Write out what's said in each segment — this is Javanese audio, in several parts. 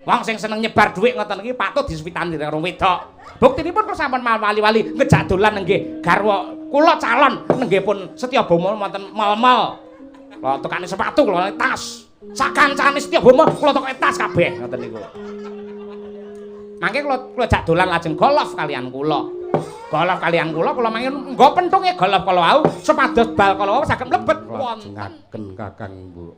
Wong sing seneng nyebar dhuwit ngoten iki patut diswitani karo wedok. Buktinipun kula sampun wali-wali ngejak dolan nggih garwa kula calon nenggih pun Setyabama wonten mal-mal. Kula tukane sepatu, kula tas. Sak kancane Setyabama kula tukoke tas kabeh ngoten niku. Mangke kula jak dolan lajeng golf kalian kula. Golf kalian kula, kula mangke nggo pentunge golf kala wau supados bal kala wau saged mlebet wonten Lajengaken Kakang Mbok.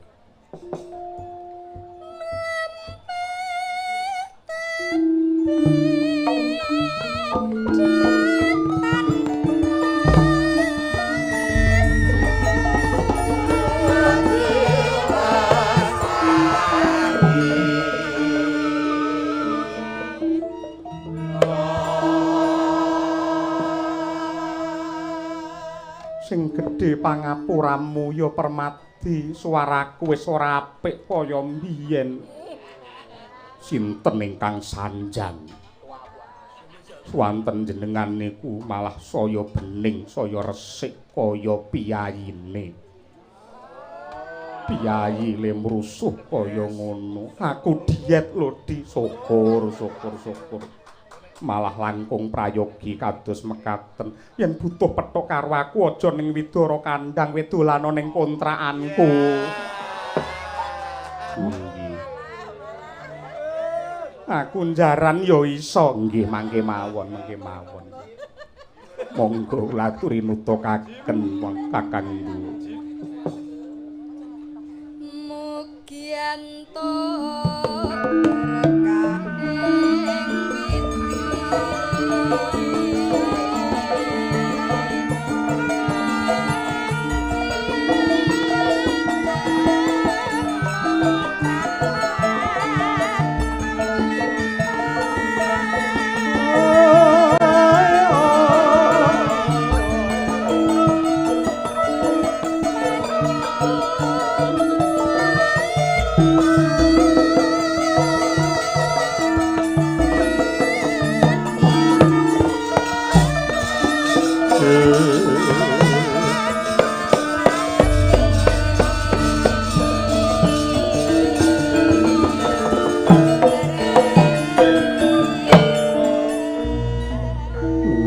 Sing gedhe pangapuramu ya Permadi, suaraku wis ora apik kaya mbiyen. Sinten ingkang sanjang? Swanten jenengan niku malah saya bening, saya resik kaya piyayine. Piyayi le mrusuh kaya ngono. Aku diet lho, Di. Syukur, syukur, syukur. Malah langkung prayogi kados mekaten. Yen butuh petuk karo aku aja ning Widara Kandang, wedolana ning kontrakanku. Nggih. Aku njaran ya iso. Nggih, mangke mawon, mangke mawon. Monggo kula aturi nutukaken Kakang Bu. Mugi entuk berkah ing widi.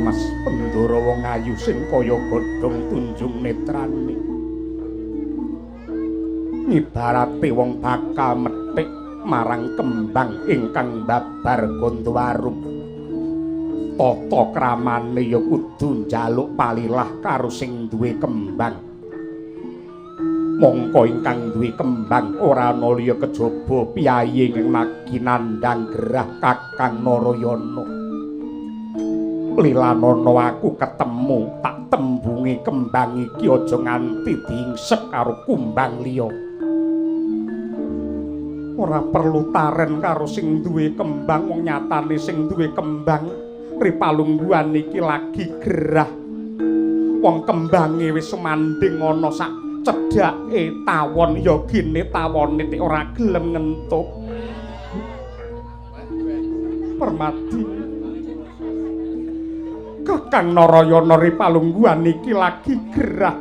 Mas Bendara wong ayu sing kaya godhong tunjung netrane. Ibarate wong bakal methik marang kembang ingkang babar gandha arum. Tata kramane ya kudu njaluk palilah karo sing duwe kembang. Mongko ingkang duwe kembang ora ana liya kejaba piyayi ingkang lagi nandhang gerah Kakang Narayana. Lilanana aku ketemu tak tembungi kembang iki aja nganti diingsep karo kumbang liya. Ora perlu taren karo sing duwe kembang, wong nyatane sing duwe kembang ripalungguhan iki lagi gerah. Wong kembange wis sumandhing ana sak cedhake tawon ya gene tawone tek ora gelem ngentuk. Permadi Kakang Narayana ripalungguhan iki lagi gerah.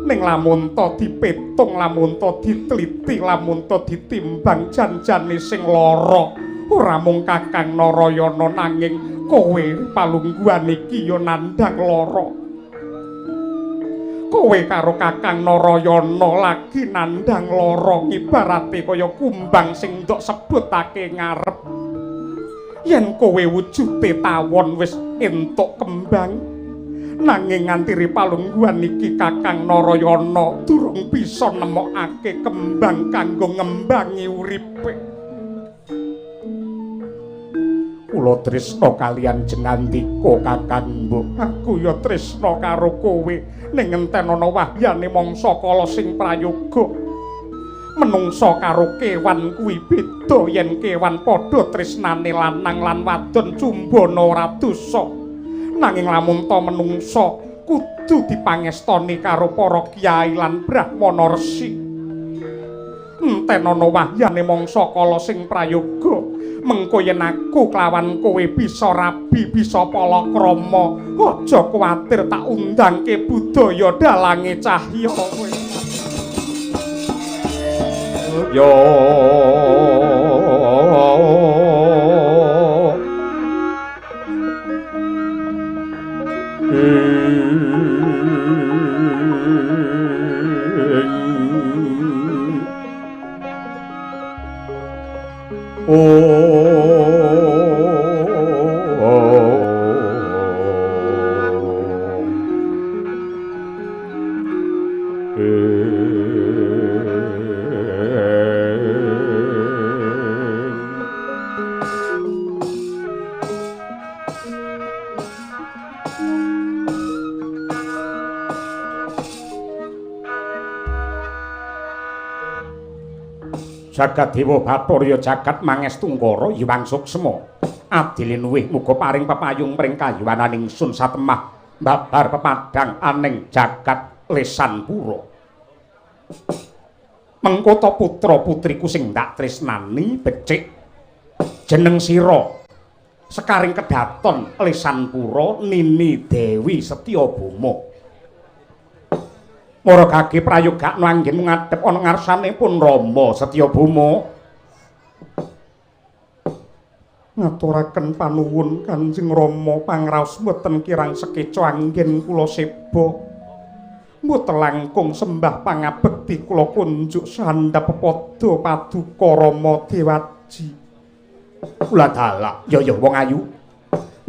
Ning lamun ta dipetung, lamun ta diteliti, lamun ta ditimbang jan-jane sing lara ora mung Kakang Narayana nanging kowe palungguhan iki ya nandhang lara. Kowe karo Kakang Narayana lagi nandhang lara ibarate kaya kumbang sing ndok sebutake ngarep. Yen kowe wujude tawon wis entuk kembang, nanging nganti ripalungguhan iki Kakang Narayana durung bisa nemokake kembang kanggo ngembangi uripe. Kula tresna kalian Jengandika Kakang Mbok. Aku ya tresna karo kowe ning ngenten ana wahyane mangsa kala sing prayoga. Menungsa karo kewan kuwi beda, yen kewan padha tresnane lanang lan wadon cumbana ora dosa. Nanging lamun ta menungsa kudu dipangestoni karo para kyai lan brahmana resi. Enten ana wahyane mangsa kala sing prayoga, mengko yen aku kelawan kowe bisa rabi, bisa palakrama, aja kuwatir tak undangke budaya dalange cahya kowe. Yo. Jagat Dewa Bathara jagat Mangestungkara Hyang Suksma adile luwih muga paring pepayung mring kayuwananing sun satemah babar pepadhang aning jagat Lesanpura. Mengko ta putra putriku sing ndak tresnani becik jeneng sira sekaring kedaton Lesanpura Nini Dewi Setyabama. Mara gage prayogakno anggenmu ngadhep ana ngarsanipun Rama Setyabama. Ngaturaken panuwun Kanjeng Rama, pangraos mboten kirang sekeca anggen kula seba. Mboten langkung sembah pangabekti kula kunjuk sandhap pepada paduka Rama Dewaji. Kula dalah, ya ya wong ayu.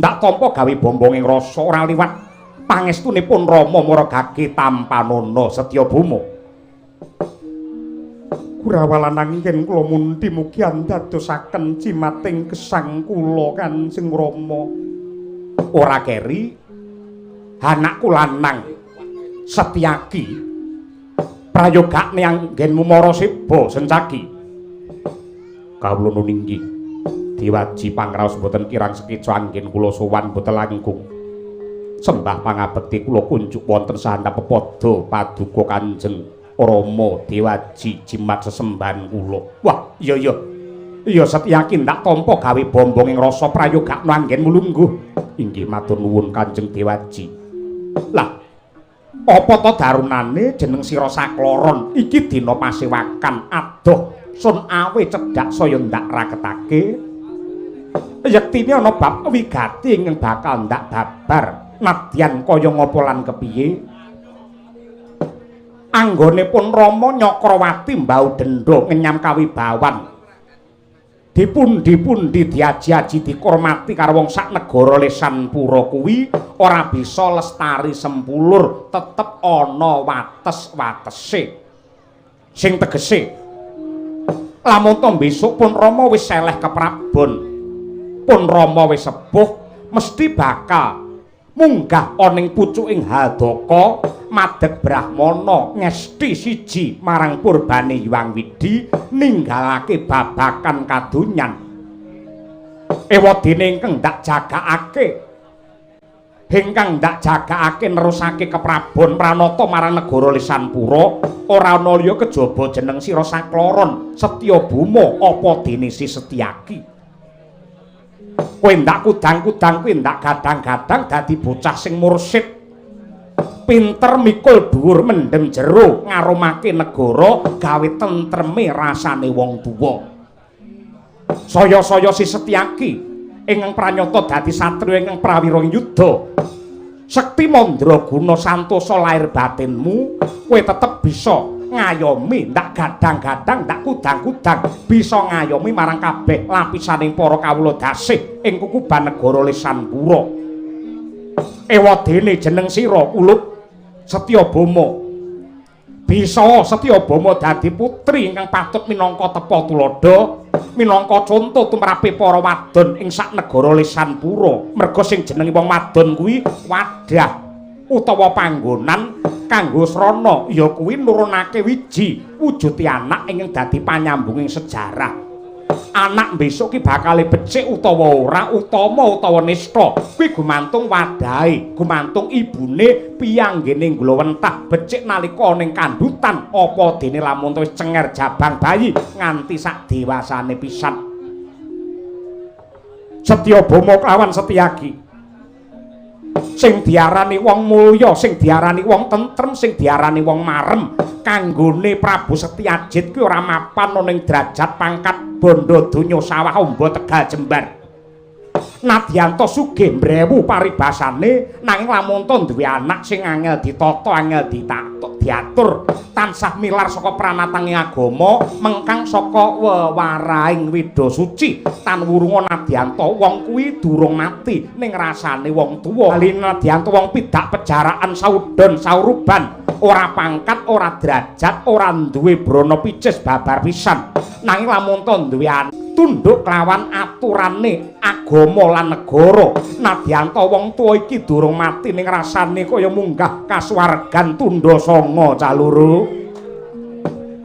Ndak tampa gawe bombonging rasa ora liwat pangestunipun Rama mara gage tampanana Setyabama. Kurawalan anggen kula mundi mugi andadosaken jimating gesang kula Kanjeng Rama. Ora keri anakku lanang Setyaki prayogakne anggenmu mara seba sencaki. Kawula nuwun inggih Dewaji, pangraos mboten kirang sekeca anggen kula sowan mboten langkung sembah pangabekti kula kunjuk wonten sahandap pepada paduka Kanjeng Rama Dewaji jimat sesembahan kula. Wah, iya iya. Iya Setyaki ndak tampa gawe bombonging rasa prayogakno anggenmu lungguh. Inggih matur nuwun Kanjeng Dewaji. Lah, apa ta darunane jeneng sira sakloron iki dina pasewakan adoh sun awe cedhak saya ndak raketake. Yektine ana bab wigati ingkang bakal ndak babar. Nadyan kaya ngapa lan kepiye anggone pun Rama Nyakrawati mbau dendha ngenyam kawibawan dipundi-pundi diaji-aji dikurmati karo wong sak negara Lesanpura kuwi ora bisa lestari sempulur, tetep ana wates-watese sing tegese lamun to besok pun Rama wis seleh keprabon, pun Rama wis sepuh mesti bakal munggah ana ing pucuking Hadaka madeg brahmana ngesti siji marang purbane Hyang Widhi ninggalake babakan kadonyan. Ewadene ingkang ndak jagakake ingkang ndak jagakake nerusake keprabon pranata marang negara Lesanpura ora ana liya kejaba jeneng sira sakloron Setyabama apa dene si Setyaki. Kowe ndak kudang-kudang, kowe ndak gadang-gadang dadi bocah sing mursid, pinter mikul dhuwur mendem jero ngaromake negara gawe tentreme rasane wong tuwa. Saya-saya si Setyaki ingkang pranyata dadi satriya ingkang prawira ing yuda. Sekti mandraguna santosa lair batinmu, kowe tetep bisa ngayomi, ndak gadang-gadang, ndak kudang-kudang, bisa ngayomi marang kabeh lapisaning para kawula dasih ing kukuban negara Lesanpura. Ewadene jeneng sira Ulup Setyabama. Bisa Setyabama dadi putri ingkang patut minangka tepa tuladha, minangka conto tumrape para wadon ing sak negara Lesanpura. Merga sing jenenge wong wadon kuwi wadah utawa panggonan kanggo srana ya kuwi nurunake wiji wujude anak ingkang dadi panyambunging sejarah. Anak besok ki bakale becik utawa ora, utama utawa nista, kuwi gumantung wadahe, gumantung ibune piyanggene nglowentah becik nalika ning kandhutan apa dene lamun wis cenger jabang bayi nganti sak dewasane pisan. Setyabama kelawan Setyaki sing diarani wong mulya, sing diarani wong tentrem, sing diarani wong marem, kanggone Prabu Setyajit kuwi ora mapan ana ing derajat pangkat bondo donya sawah amba Tegal Jembar. Nadyanto sugih mbrewu paribasane nanging lamun to duwe anak sing angel ditata, angel diatur, tansah milar saka pranatange agama, mengkang saka wewaraing wida suci. Tan wurunga nadyanto wong kuwi durung mati ning rasane wong tuwa. Ali nadyanto wong pidak pejaraan saudon sauruban, ora pangkat, ora derajat, ora duwe brana picis babar pisan. Nanging lamun to duwe anak tunduk kelawan aturane agama lan negara. Nadyanto wong tuwa iki durung mati ning rasane kaya munggah kasuwargan tundha sanga caluru.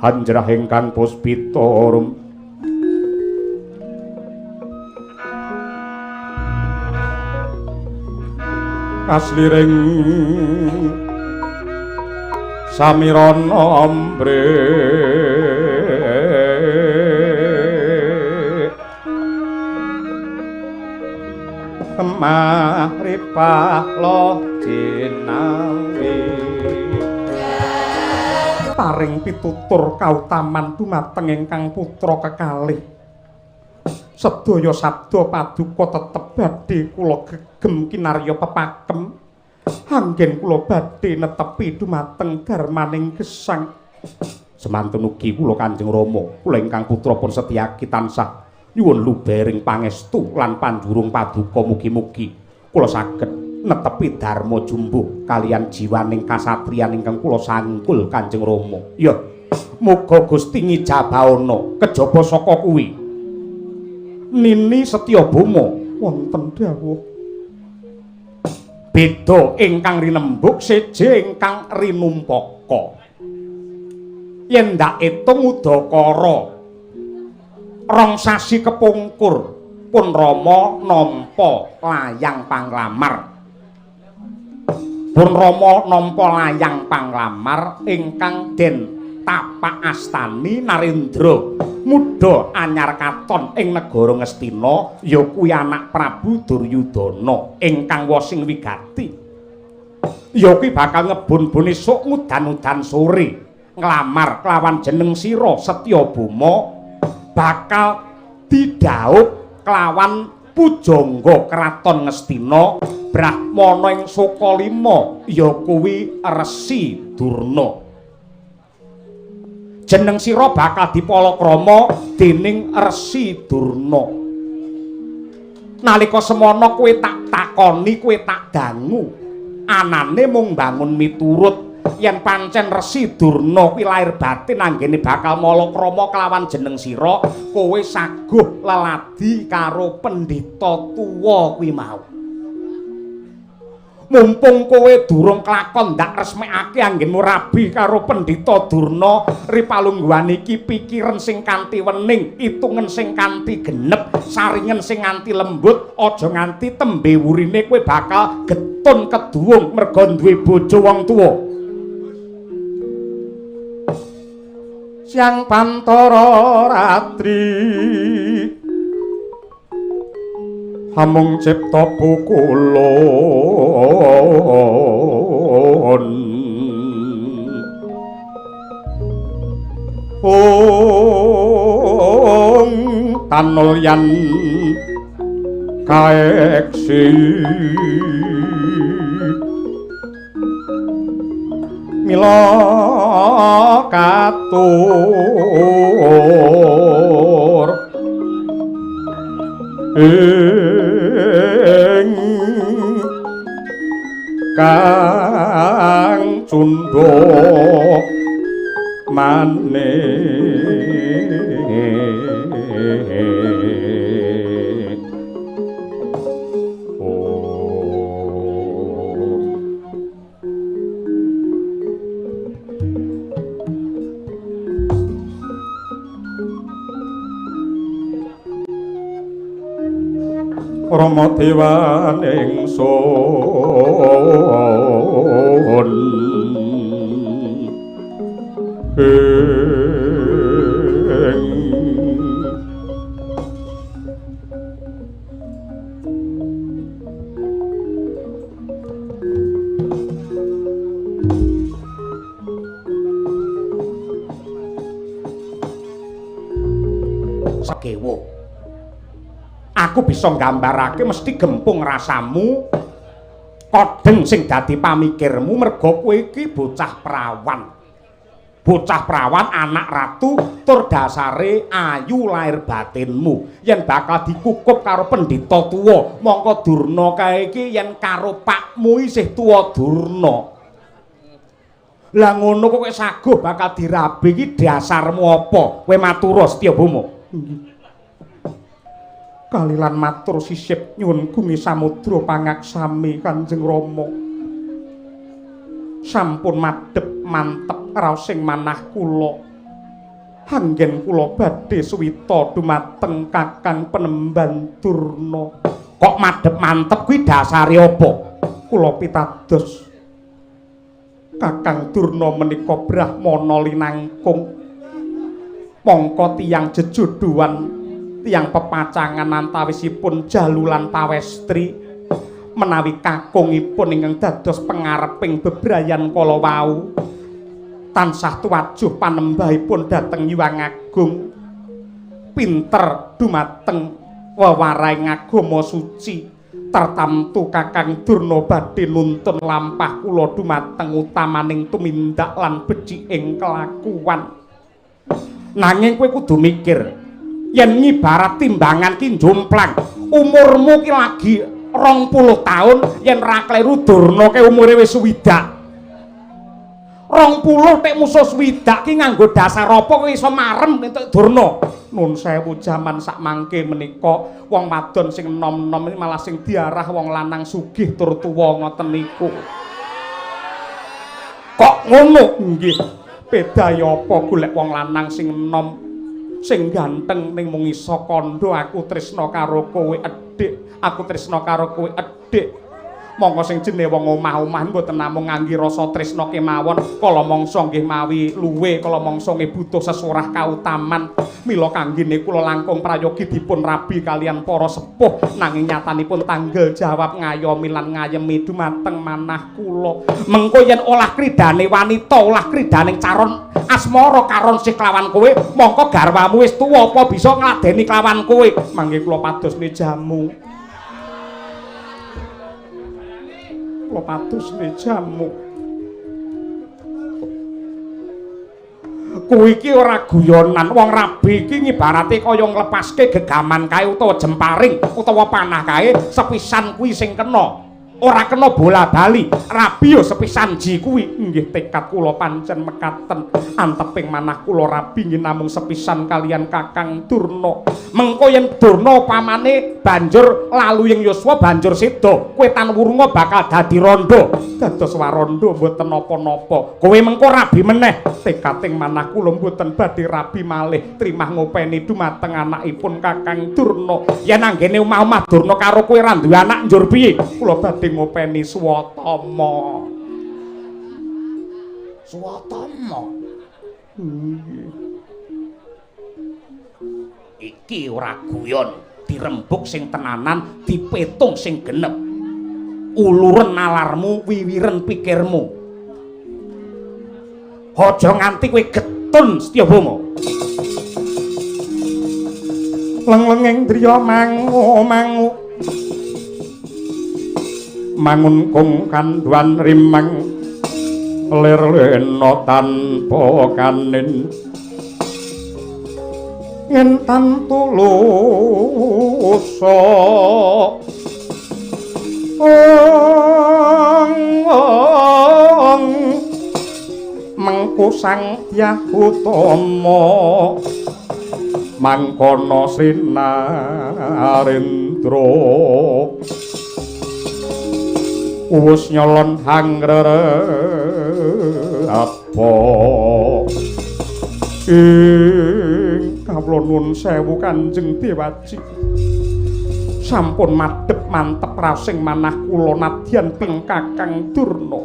Hanjrah ingkang puspita rum kasliring samirana ambre kemah ripah loh jinawi paring pitutur kautaman dumateng ingkang putra kekalih. Sedaya sabda paduka tetep badhe kula gegem kinarya pepakem. Anggen kula badhe netepi dumateng darmaning gesang. Semantun ugi kula Kanjeng Rama, kula ingkang putra pun Setyaki tansah nyuwun lubering pangestu lan panjurung paduka mugi-mugi kula saged netepi dharma jumbuh kalian jiwaning kasatriyan ingkang kula sangkul Kanjeng Rama. Ya, muga Gusti ngijabahana kejaba saka kuwi. Nini Setyabama wonten dawuh beda ingkang rinembug seje ingkang rinumpaka. Yen ndak etung udakara rong sasi kepungkur pun Rama nampa layang panglamar. Pun Rama nampa layang panglamar ingkang den tapak astani Narendra muda anyar katon ing negara Ngastina, ya kuwi anak Prabu Duryudana ingkang wasing wigati. Ya kuwi bakal ngebun-bun esuk ngudan-udan sore nglamar kelawan jeneng sira Setyabama bakal didhaup kelawan pujangga kraton Ngastina Brahmana ing Sokalima, ya kuwi Resi Durna. Jeneng sira bakal dipalakrama dening Resi Durna. Nalika semana kowe tak takoni, kowe tak dangu, anane mung bangun miturut. Yen pancen Resi Durna kuwi lahir batin anggene bakal malakrama kelawan jeneng sira, kowe saguh leladi karo pendhita tuwa kuwi mau. Mumpung kowe durung kelakon ndak resmekake anggenmu rabi karo pendhita Durna, ripalungguhan iki pikiran sing kanthi wening, itungen sing kanthi genep, saringen sing nganti lembut, aja nganti tembe wurine kowe bakal getun keduwung merga duwe bojo wong tuwa. Siang pantara ratri hamung cipta pukulun ong tanulyan kaeksi mila katur ing kang cundha manik. Rama dewaning sun ing Sakewa. Aku bisa nggambarake mesti gempung rasamu, kodheng sing dadi pamikirmu merga kowe iki bocah prawan. Bocah prawan anak ratu tur dasare ayu lahir batinmu. Yen bakal dikukup karo pendhita tuwa, mongko Durna kae iki yen karo pakmu isih tuwa Durna. Lah ngono kok kowe saguh bakal dirabi iki dasarmu apa? Kowe matura Setyabama. Kalilan matur sisip nyuwun gumi samudra pangaksami Kanjeng Rama. Sampun madhep mantep raosing manah kula. Anggen kula badhe suwita dumateng Kakang Penemban Durna. Kok madhep mantep kuwi dasare apa? Kula pitados Kakang Durna menika brahmana linangkung. Mongko tiyang jejodohan, tiyang pepacangan antawisipun jalu lan pawestri menawi kakungipun ingkang dados pengareping bebrayan kala wau tansah tuwajuh panembahipun dhateng Hyang Agung, pinter dumateng wewarahing agama suci. Tartamtu Kakang Durna badhe nuntun lampah kula dumateng utamaning tumindak lan beciking kelakuan. Nanging kowe kudu mikir, yen ngibarat timbangan ki jomplang, umurmu ki lagi 20 tahun, yen ra kleru Durna ke umure wis 60. 20 tek musuh 60 ki nganggo dasar apa kowe iso marem entuk Durna? Nun sewu, jaman sakmangke menika wong wadon sing enom-enom malah sing diarah wong lanang sugih tur tuwa ngoten niku. Kok ngono? Nggih. Beda ya apa golek wong lanang sing enom sing ganteng ning mung iso kandha aku tresna karo kowe edhik, aku tresna karo kowe edhik. Monggo sing jenenge wong omah-omah mboten namung ngangge rasa tresna kemawon, kala mangsa nggih mawi luwe, kala mangsa nggih butuh sesurah kautaman. Mila kanggene kula langkung prayogi dipun rabi kalian para sepuh, nanging nyatanipun tanggel jawab ngayomi lan ngayemi dumateng manah kula. Mengko yen olah kridane wanita, olah kridane caron asmara karon sih kelawan kowe, mongko garwamu wis tuwa apa bisa ngladeni kelawan kowe? Mangke kula padosne jamu. Kula padosne jamu. Kuwi iki ora guyonan. Wong rabi iki ngibarate kaya nglepaske gegaman kae utawa jemparing utawa panah kae, sepisan kuwi sing kena. Ora kena bola-bali. Rabi yo sepisan ji kuwi. Nggih, tekad kula pancen mekaten. Anteping manah kula rabi nggih namung sepisan kalian Kakang Durna. Mengko yen Durna pamane banjur laluying yuswa banjur seda, kowe tan wurunga bakal dadi rondo. Dados warondo mboten napa-napa. Kowe mengko rabi meneh. Tekating manah kula mboten badhe rabi malih, trimah ngopeni dumateng anakipun Kakang Durna. Yen anggene omah-omah Durna karo kowe ra duwe anak njur piye? Kula badhe ngopeni Swatama. Swatama. Iki ora guyon, dirembuk sing tenanan, dipetung sing genep. Uluren nalarmu, wiwiren pikirmu. Aja nganti kowe getun Setyabama. Leng-lenging driya mangu-mangu mangun kung kandhuan rimang lir lena tanpa kanin ngentan tulusa ong mengku sang Dyah Utama mangkono sinarendra uwus nyolon hangrere apa ing kawula nuwun sewu Kanjeng Dewaji, sampun madhep mantep rasing manah kula nadyan ping Kakang Durna.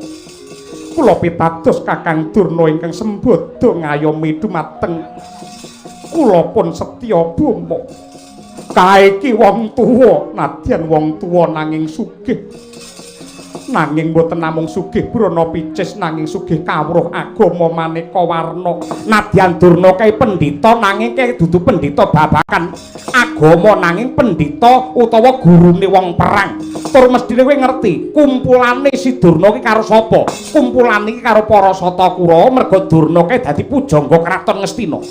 Kula pitados Kakang Durna ingkang sembada ngayomi dumateng kula pun Setyabama. Kae iki wong tuwa, nadyan wong tuwa nanging sugih. Nanging mboten namung sugih brana picis nanging sugih kawruh agama maneka warna. Nadyan Durna kae pendhita nanging kae dudu pendhita babakan agama nanging pendhita utawa gurune wong perang. Tur mesthine kowe ngerti kumpulane si Durna ki karo sapa? Kumpulane iki karo para Sata Kurawa merga Durna kae dadi pujangga kraton Ngastina.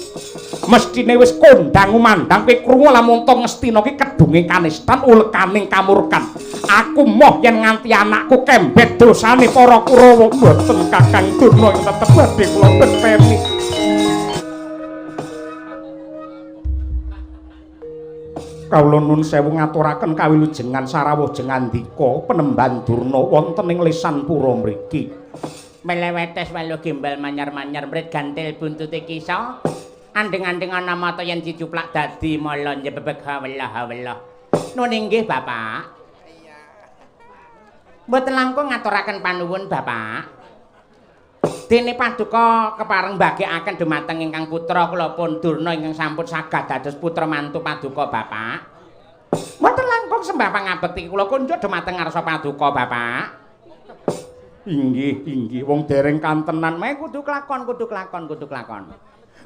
Mesthine wis kondang umandang kowe krungu lamun to Ngastina ki kedunge kanistan ulekaning kamurkan. Aku moh yen nganti anakku kembet dosane para Kurawa. Mboten Kakang Durna tetep badhe kula bekteni. Kawula nun sewu ngaturaken kawilujengan sarawuh jengandika penemban Durna wonten ing Lesanpura mriki. Melewetes walu gimbal manyar-manyar mrit gantil buntute kisa. Andeng-andeng ana mata yen dicuplak dadi mala nyebebeg hawelah-hawelah. Nun inggih Bapak. Mboten langkung ngaturaken panuwun Bapak. Dene paduka kepareng mbagekaken dumateng ingkang putra kula pun Durna ingkang sampun saged dados putra mantu paduka Bapak. Mboten langkung sembah pangabekti kula kunjuk dumateng ngarsa paduka Bapak. Inggih, inggih wong dereng kantenan meh kudu klakon, kudu klakon, kudu klakon.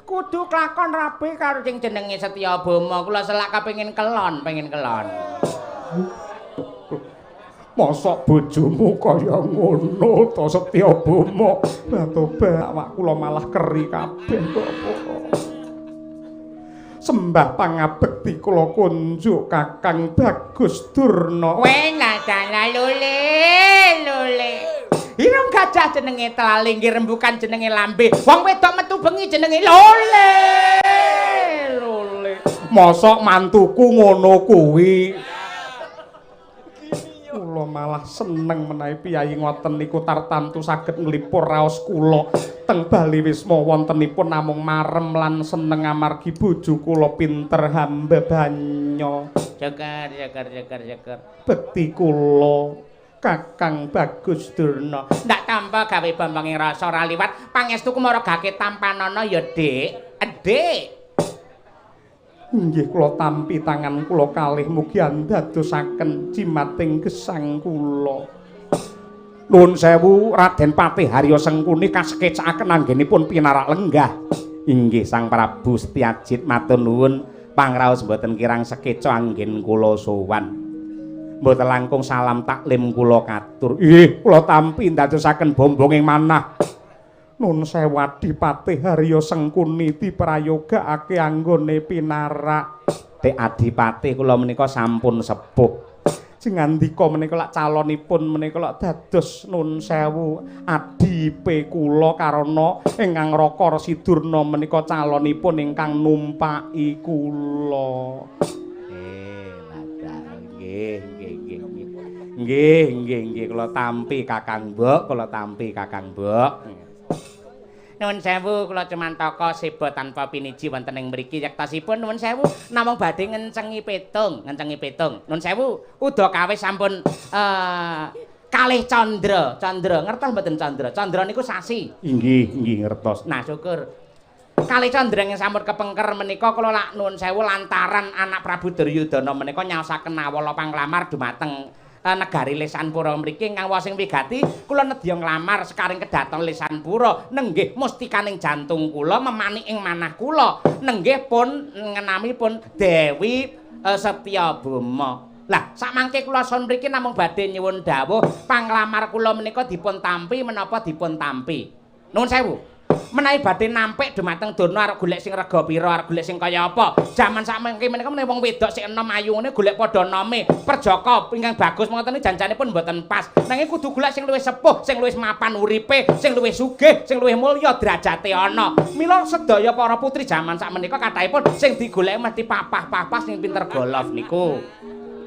Kudu klakon rabi karo sing jenenge Setyabama. Kula selak kepengin kelon, pengin kelon. Mosok bojomu kaya ngono to Setyabama? Batoba awak kula malah keri kabeh kok. Sembah pangabekti kula kunjuk Kakang Bagus Durna. Kowe ngadana lule lule. Irung gajah jenenge telali, nggih rembukan jenenge lambe. Wong wedok metu bengi jenenge lole. Lole. Mosok mantuku ngono kuwi. Kula malah seneng menawi piyayi ngoten niku tartamtu saged nglipur raos kula teng Bali Wisma wontenipun namung marem lan seneng amargi bojo kula pinter hamba banyo. Syukur, syukur, syukur, syukur. Bekti kula Kakang Bagus Durna. Ndak tampa gawe bombonge rasa ora liwat pangestu kumara gake tampanana ya Dik. Dik. Inggih kula tampi tangan kula kalih mugi andadosaken jimating gesang kula. Nuwun sewu Raden Patih Harya Sengkuni kasekecakaken anggenipun pinarak lenggah. Inggih Sang Prabu Setyajid matur nuwun pangraos mboten kirang sekeca anggen kula sowan. Mboten langkung salam taklim kula katur. Inggih kula tampi ndadosaken bombonging manah. Nun sewu Adipati Harya Sengkuni diprayogakake anggone pinarak. Dik Adipati kula menika sampun sepuh. Sing ngandika menika lak calonipun menika lak dados nun sewu adipe kula karana ingkang Raka Resi Durna menika calonipun ingkang numpaki kula. Ladah nggih nggih nggih. Nggih nggih nggih kula tampi Kakang Mbok, kula tampi Kakang Mbok. Nuwun sewu kula cemantaka seba tanpa piniji wonten ing mriki yektosipun nuwun sewu namung badhe ngencengi petung, ngencengi petung. Nuwun sewu udakawis sampun kalih candra, candra ngertos mboten candra? Candra niku sasi. Inggih, inggih ngertos. Nah syukur. Kalih candra ingkang sampun kepengker menika kula lak nuwun sewu lantaran anak Prabu Duryudana menika nyaosaken nawala panglamar dumateng negari Lesanpura mriki ingkang wasing wigati kula nedya nglamar sekaring kedaton Lesanpura nenggih mustikaning jantung kula memanik ing manah kula nenggih pun ngenami pun Dewi Setyabama. Lah samangke kula son mriki namung badhe nyuwun dawuh panglamar kula menika dipun tampi menapa dipun tampi. Nuwun sewu. Menawi badhe nampik dumateng Durna arep golek sing rega pira, arep golek sing kaya apa. Jaman sakmangke menika menawi wong wedok sik enom ayu ngene golek padha nome, perjaka ingkang bagus ngoten niku janjanipun mboten pas. Nanging kudu golek sing luwih sepuh, sing luwih mapan uripe, sing luwih sugih, sing luwih mulya derajate ana. Mila sedaya para putri jaman sakmenika kathahipun sing digoleki mesti papah-papah sing pinter golf niku.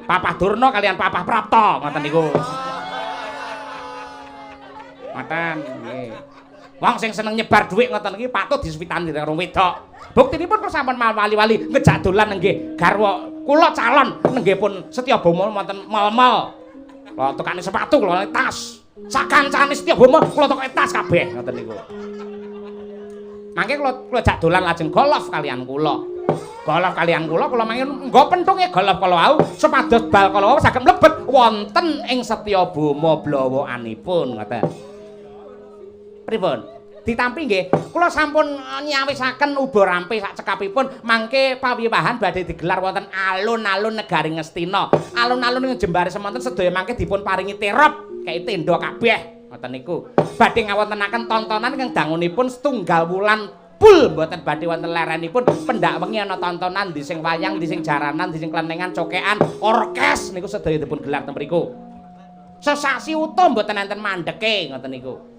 Papah Durna kalian Papah Prapta ngoten niku. Ngoten nggih. Wong sing seneng nyebar dhuwit ngoten iki patut diswitani karo wedok. Buktinipun kula sampun wali-wali ngejak dolan nenggih garwa kula calon nenggih pun Setyabama wonten mal-mal. Kula tukane sepatu, kula tas. Sak kancane Setyabama kula tukoke tas kabeh ngoten niku. Mangke kula jak dolan lajeng golf kalian kula. Golf kalian kula, kula mangke nggo pentunge golf kala wau supados bal kala wau saged mlebet wonten ing Setyabama blowokanipun ngoten. Pripun? Ditampi nggih. Kula sampun nyawisaken uba rampe sak cekapipun mangke pawiwahan badhe digelar wonten alun-alun negari Ngastina. Alun-alun ing jembare semonten sedaya mangke dipun paringi terop kei tenda kabeh ngoten niku. Badhe ngawontenaken tontonan ingkang dangunipun setunggal wulan pul mboten badhe wonten lerenipun. Pendak wengi ana tontonan di sing wayang, di sing jaranan, di sing klenengan, cokekan, orkes niku sedaya dipun gelar teng mriku. Sesasi utuh mboten enten mandeke ngoten niku.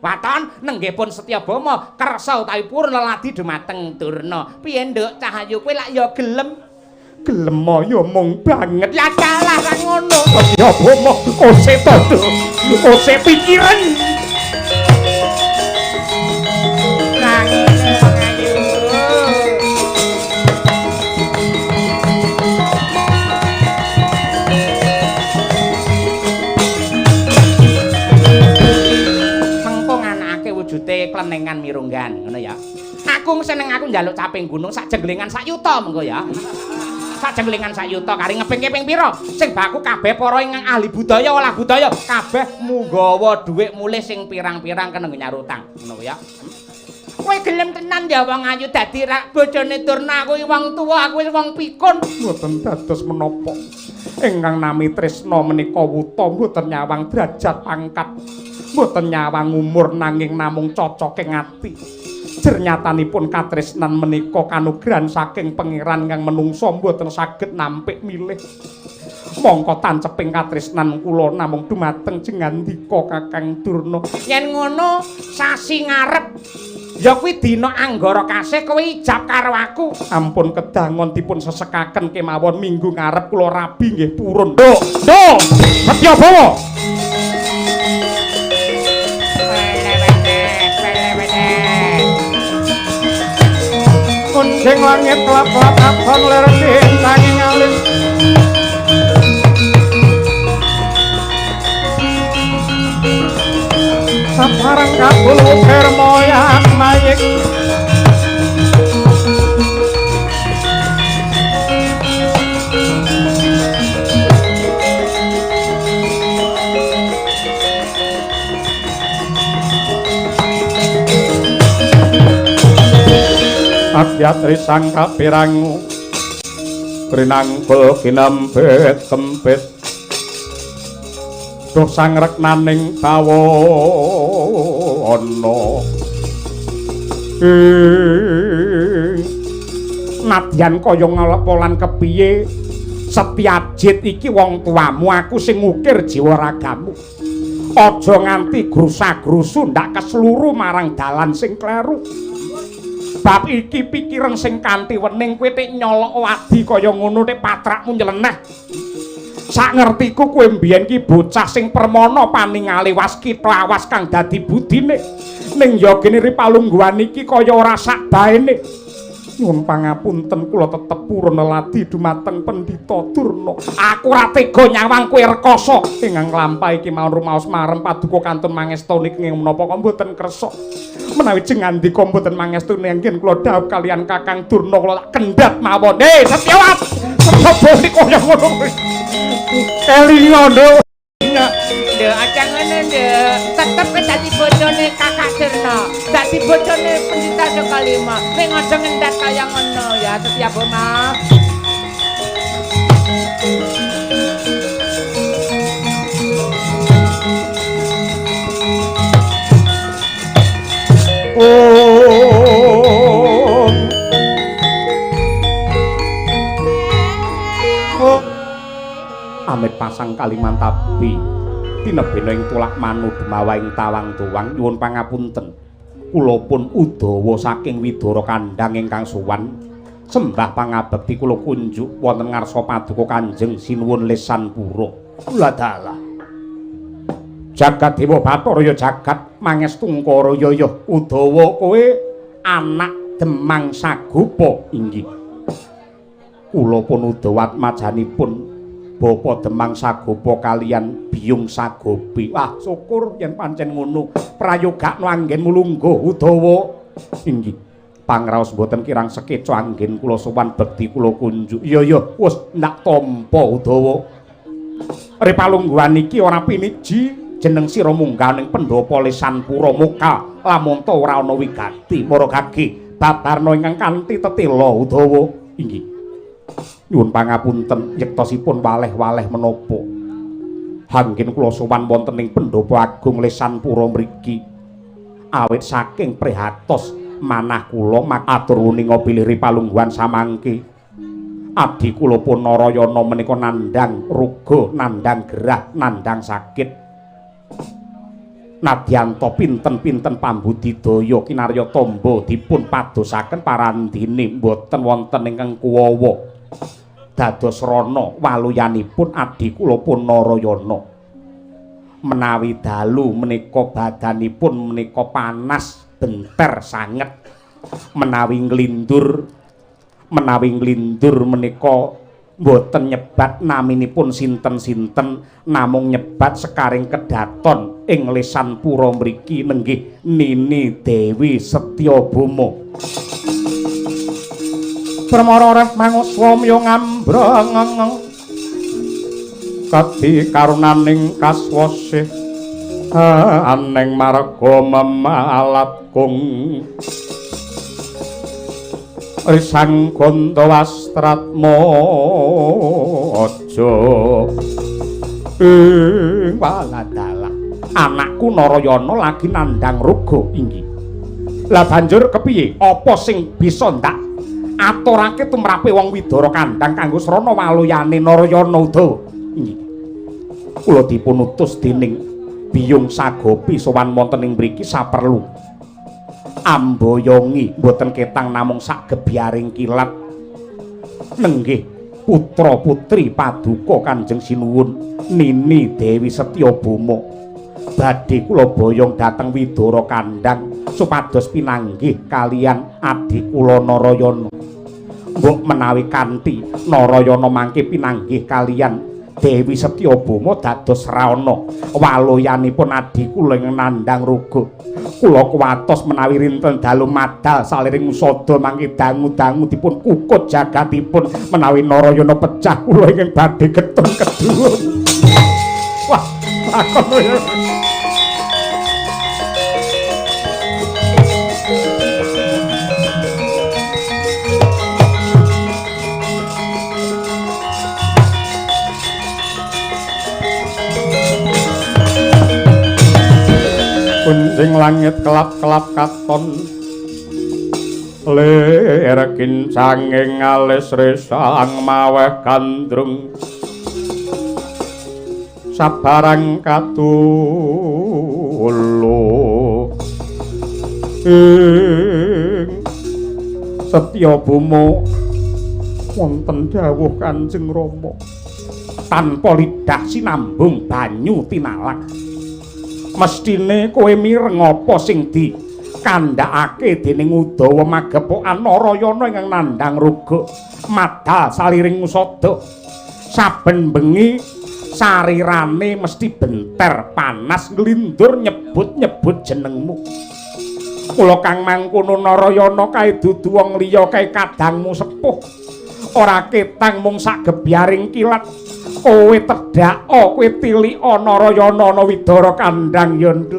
Waton nenggih pun Setyabama kersa utawi purun leladi dumateng Durna. Piye nduk Cahayu kowe lak ya gelem? Gelem ya mung banget. Ya kalah ra ngono. Setyabama ose padha ose pikiran. Klenengan mirunggan ngono ya. Aku seneng aku njaluk caping gunung sak jenglengan sak yuta mengko ya. Sak jenglengan sak yuta kari ngeping-keping pira? Sing baku kabeh para ingkang ahli budaya olah budaya kabeh munggawa dhuwit mulih sing pirang-pirang kena nyaur utang ngono ya. Kowe gelem tenan ya wong ayu dadi rak bojone Durna, aku wong tuwa, aku wis wong pikun. Mboten dados menapa. Ingkang nami tresna menika wuta mboten nyawang derajat pangkat. Mboten nyawang umur nanging namung cocoking ati. Jernyatanipun katresnan menika kanugrahan saking pangeran kang menungsa mboten saged nampik milih. Mongko tanceping katresnan kula namung dumateng jengandika Kakang Durna. Yen ngono sasi ngarep ya kuwi dina Anggara kasih kowe ijab karo aku. Ampun kedangon dipun sesekaken kemawon minggu ngarep kula rabi nggih purun. Nduk, nduk, Setyabama. Kunjing langit kelap-kelap abang ler bintangi ngalis. Saparang kabul ukir moyak mayik. Akyat risang kapirangu trinangkul kinempit kempit duh sang reknaning bawana. Nadyan kaya ngelepolan kepiye Setyajit iki wong tuamu, aku sing ngukir jiwa ragamu. Aja nganti grusa-grusu ndak kesluru marang dalan sing kleru. Bab iki pikiran sing kanthi wening kowe tek nyolok wadi kaya ngono tek patrakmu nyeleneh. Sak ngertiku kowe mbiyen ki bocah sing permana paningale waskita awas kang dadi budine. Ning ya gene palungguhan iki kaya ora sak baene. Nyuwun pangapunten kula tetep purun leladi dumateng Pendhita Durna. Aku ora tega nyawang kowe rekoso. Ingkang nglampahi kemawon rumaos marem paduka kantun mangestoni kenging menapa kok mboten kersa. Menawi jengandika mboten mangestuni anggen kula dhawuh kalian Kakang Durna kula tak kendhat mawon. Setyawat, Setyabama kaya ngono kuwi. Elinga nduk. Nduk, aja ngono nduk. Tetep dadi bojone Kakak Durna, dadi bojone Pendhita Sukalima. Ning aja ngendat kaya ngono ya Setyabama. Om. Amit pasang Kalimantabi tinebena ing tulak manu dumawa ing tawang tuwang nyuwun pangapunten. Kula pun Udawa saking Widara Kandhang ingkang sowan sembah pangabekti kula kunjuk wonten ngarsa paduka Kanjeng Sinuwun Lesan Pura. Kula dalah Jagat Dewa Bathara ya jagat mangestungkara ya ya Udawa kowe anak Demang Sagopa inggih. Kula pun Udawa atmajanipun Bapa Demang Sagopa kalian Biyung Sagopi. Wah, syukur yen pancen ngono. Prayogakno anggenmu lungguh Udawa. Inggih. Pangraos mboten kirang sekeca anggen kula sowan bekti kula kunjuk. Iya iya, wis ndak tampa Udawa. Ripalungguhan iki ora piniji jeneng sira munggah ning pendhapa Lesanpura muka lamun ta ora ana wigati para gage babarna ingkang kanthi tetela Udawa. Inggih. Nyuwun pangapunten yektosipun waleh-waleh menapa. Anggen kula sowan wonten ing pendhapa agung Lesanpura mriki. Awit saking prihatos manah kula matur wuninga bilih ripalungguhan samangke abdi kula pun Narayana menika nandhang ruga, nandhang gerah, nandhang sakit. Nadyanta pinten-pinten pambudidaya kinarya tamba dipun padosaken parandene mboten wonten ingkang kuwawa. Dados rana waluyanipun abdi kula pun Narayana. Menawi dalu menika badanipun menika panas benter sanget, menawi nglindur menika mboten nyebat naminipun sinten-sinten, namung nyebat sekaring kedaton ing Lesanpura mriki nenggih Nini Dewi Setyabama. Permara reh manguswa mya ngambrong kadi karunaning kaswasih aneng marga memalat kung risang ganda wastratmaja ing waladalah anakku Narayana lagi nandhang ruga. Inggih. Lah banjur kepiye? Apa sing bisa ndak aturake tumrape wong Widara Kandhang kanggo srana waluyane Narayana Udawa? Inggih. Kula dipun utus dening Biyung Sagopi sowan wonten ing mriki saperlu amboyongi mboten ketang namung sak gebyaring kilat nenggih putra putri paduka Kanjeng Sinuwun Nini Dewi Setyabama. Badhe kula boyong dhateng Widara Kandhang supados pinanggih kalian adhi kula Narayana. Mbok menawi kanthi Narayana mangke pinanggih kalian Dewi Setyabama dados rana waloyanipun adhi kula ing nandhang ruga. Kula kuwatos menawi rinten dalu madal saliring usada mangke dangu-dangu dipun kukut jagatipun menawi Narayana pecah kula ingkang badhe getun kedhuwur. Wah, lakon. Kunjing langit kelap-kelap katon lir kincanging alis resang maweh gandrung sabarang katulu ing Setyabama wonten dawuh Kanjeng Rama tanpa lidah sinambung banyu tinalak. Mestine kowe mireng apa sing di kandhakake dening Udawa magepokan Narayana ingkang nandhang ruga madal saliring usada. Saben bengi sarirane mesti benter panas nglindur nyebut-nyebut jenengmu. Kula kang mangkono Narayana kae dudu wong liya kae kadangmu sepuh. Ora ketang mung sak gebyaring kilat. Kowe tedhaka, kowe tilika Narayana ana Widara Kandhang ya nduk.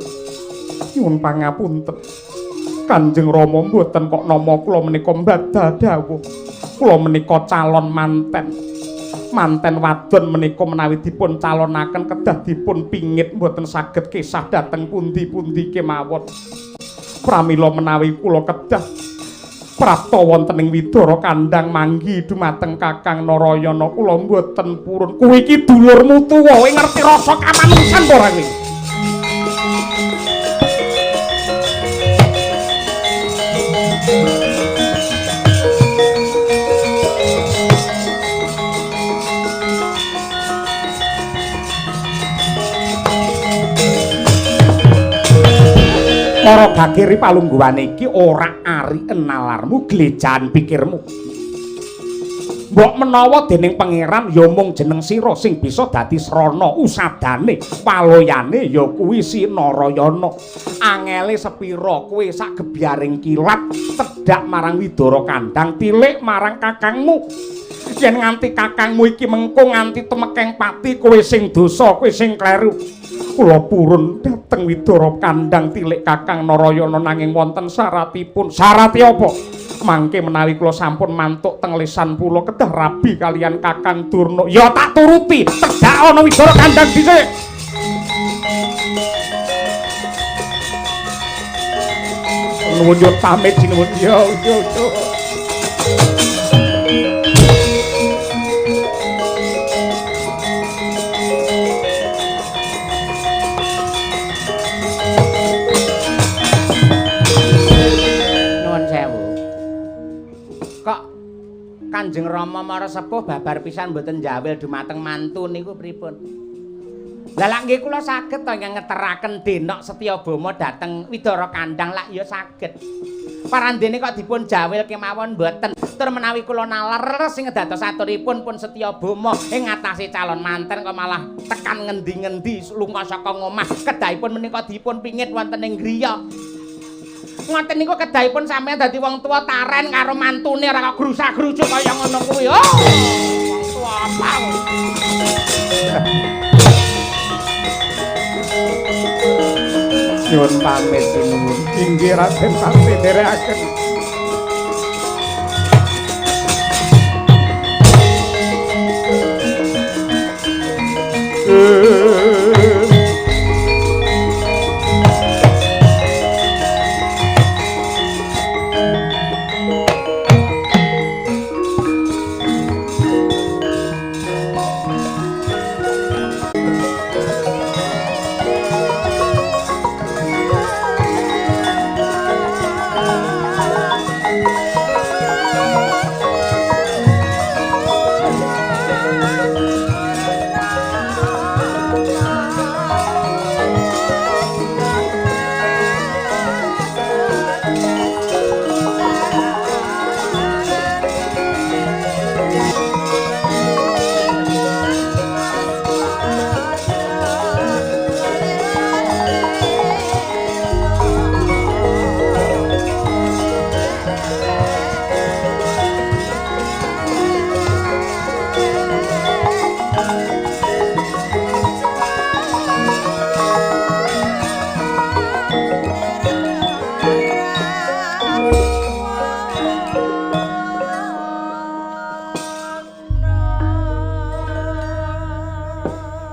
Nyuwun pangapunten. Kanjeng Rama mboten kok nama kula menika mbadal dawuh. Kula menika calon manten. Manten wadon menika menawi dipun calonaken kedah dipun pingit mboten saged kisah dhateng pundi-pundi kemawon. Pramila menawi kula kedah prapta wonten ing Widara Kandhang manggi dumateng Kakang Narayana kula mboten purun. Kuwi iki dulurmu tuwa, kowe ngerti rasa kamanungsan apa ora kowe? Para gagiri palungguhane iki ora ari enalarmu glejahan pikirmu. Mbok menawa dening pangeran ya mung jeneng sira sing bisa dadi srana usadane, waloyane ya kuwi si Narayana. Angele sepira kowe sak gebyaring kilat tedhak marang Widara Kandang, tilik marang kakangmu. Yen nganti kakangmu iki mengko nganti tumekeng pati, kowe sing dosa, kowe sing kleru. Kula purun dhateng Widara Kandang tilik Kakang Narayana nanging wonten syaratipun. Syarate apa? Mangke menawi kula sampun mantuk teng lesan pulo kedah rabi kalian Kakang Durna. Ya tak turuti, tedhak ana Widara Kandang dhisik. Nuwun yo pamit sinuwun. Yo yo yo. Kanjeng Rama mara sepuh babar pisan mboten njawil dumateng mantu niku pripun? Lah lak nggih kula saged to ingkang ngeteraken Denok Setyabama dhateng Widara Kandang lak ya saged. Parandene kok dipun jawil kemawon mboten. Tur menawi kula nalar sing dados aturipun pun Setyabama ing ngatasé calon manten kok malah tekan ngendi-ngendi lunga saka ngomah kedahipun menika dipun pingit wonten ing griya. Ngoten niku kedahipun sampeyan dadi wong tuwa taren karo mantune ora kok grusa-grujuk kaya ngono kuwi. Oh, wong tuwa apa? Nyuwun pamit sinuwun. Inggih Raden pamit nderekaken.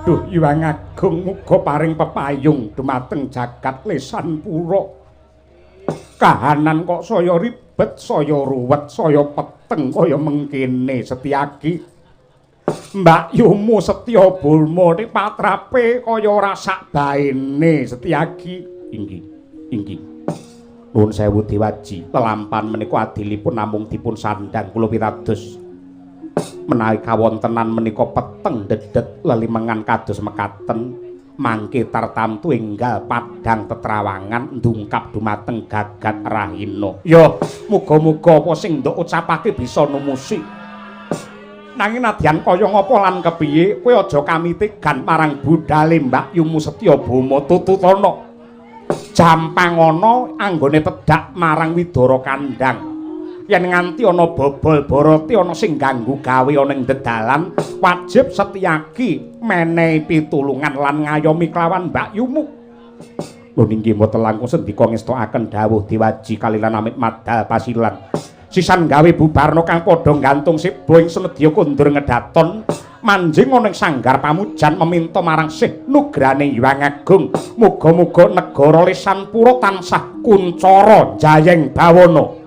Duh Hyang Agung muga paring pepayung dumateng jagat lesan pura. Kahanan kok saya ribet, saya ruwet, saya peteng kaya mengkene Setyaki. Mbak Yumu Setyabama nek patrape kaya ora sak baene Setyaki. Inggih, inggih. Nuwun sewu Dewaji, lelampan menika adilipun namung dipun sandhang kula pitados. Menawi kawontenan menika peteng dedet lelimengan kados mekaten mangke tartamtu enggal padhang tetrawangan ndungkap dumateng gagat rahina. Ya muga-muga apa sing ndok ucapake bisa numusi. Nanging nadyan kaya ngapa lan kepiye kowe aja kamitegan marang budhale Mbak Yumu Setyabama tututana. Jampangana anggone tedhak marang Widara Kandang. Yen nganti ana bobol barate ana sing ganggu gawe ana ing dedalan wajib Setyaki menehi pitulungan lan ngayomi kelawan Mbak Yumu. Lho inggih mboten langkung sendika ngestokaken dawuh Dewaji kalilan amit madal pasilan. Sisan gawe bubarna kang padha gantung siba ing senedya kondur ngedaton manjing ana ing sanggar pamujan meminta marang Sih Nugrane Hyang Agung muga-muga negara lesan pura tansah kuncara jayeng bawana.